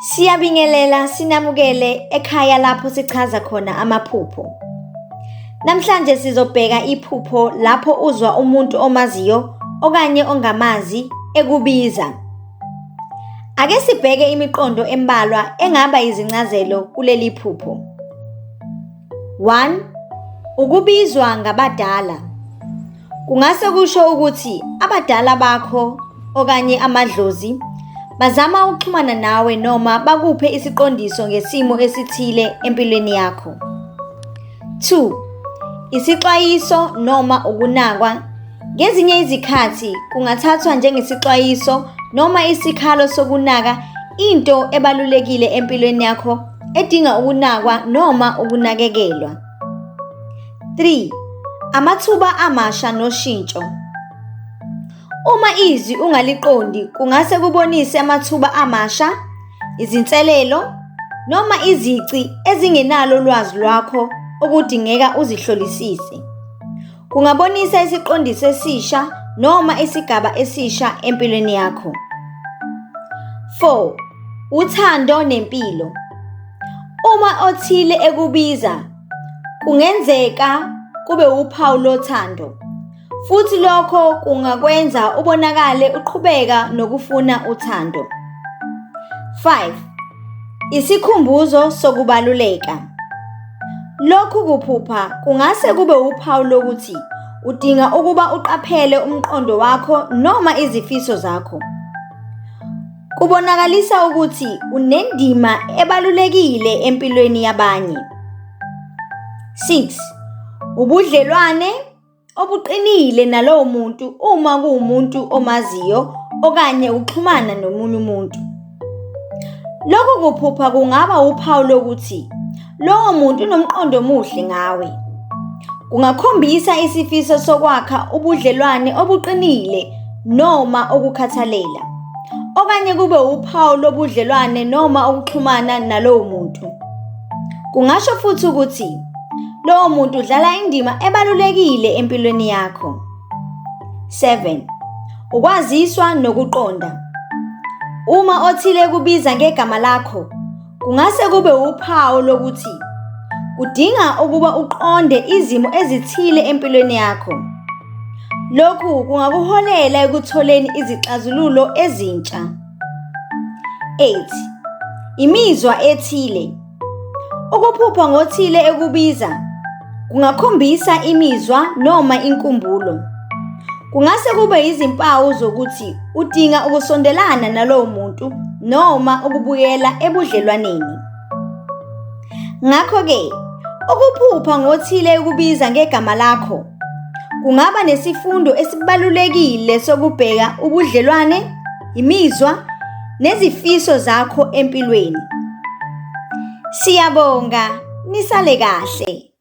Siyabingelela sinamukele ekhaya lapho sichaza khona amaphupho. Namhlanje sizobheka iphupho lapho uzwa umuntu omaziyo okanye ongamazi ekubiza. Ake sibheke imiqondo embalwa engaba izincazelo kuleli phupho. 1. Ukubizwa ngabadala. Kungase kusho ukuthi abadala bakho okanye amadlozi bazama ukuxhumana nawe noma bakuphe isiqondiso ngesimo esithile empilweni yakho. 2. Isixwayiso noma ukunakwa. Ngezinye izikhathi kungathathwa njengesixwayiso noma isikhalo sokunaka into ebalulekile empilweni yakho edinga ukunakwa noma ukunakekelwa. 3. Amathuba amasha noshintsho. Uma izwi ungaliqondi kungase kubonise amathuba amasha, izinselelo noma izici ezingenalo ulwazi lwakho okudingeka uzihlolisise. Kungabonisa isiqondiso esisha noma isigaba esisha empilweni yakho. 4. Uthando nempilo. Uma othile ekubiza, kungenzeka kube wuphawu lothando. Futhi lokho kungakwenza ubonakale uqhubeka nokufuna uthando. 5. Isikhumbuzo sokubaluleka. Lokhu kuphupha kungase kube uphawu lokuthi udinga ukuba uqaphele umqondo wakho noma izifiso zakho. Kubonakalisa ukuthi unendima ebalulekile empilweni yabanye. 6. Ubudlelwane obuqinile nalowo muntu uma kuwumuntu omaziyo okanye uxhumana nomunye umuntu. Lokhu kuphupha kungaba uphawu lokuthi lowo muntu unomqondo omuhle ngawe. Kungakhombisa isifiso sokwakha ubudlelwane obuqinile noma ukukhathalela, okanye kube uphawu lobudlelwane noma ukuxhumana nalowo muntu. Kungasho futhi ukuthi lowo muntu udlala indima ebalulekile empilweni yakho. 7. Ukwaziswa nokuqonda. Uma othile ekubiza ngegama lakho, kungase kube uphawu lokuthi kudinga ukuba uqonde izimo ezithile empilweni yakho. Lokhu kungakuholela ekutholeni izixazululo ezintsha. 8. Imizwa ethile. Ukuphupha ngothile ekubiza kungakhombisa imizwa noma inkumbulo. Kungase kube izimpawu zokuthi udinga ukusondelana nalowo muntu noma ukubuyela ebudlelwaneni. Ngakho-ke, ukuphupha ngothile ekubiza ngegama lakho kungaba nesifundo esibalulekile sokubheka ubudlelwane, imizwa nezifiso zakho empilweni. Siyabonga, nisale kahle.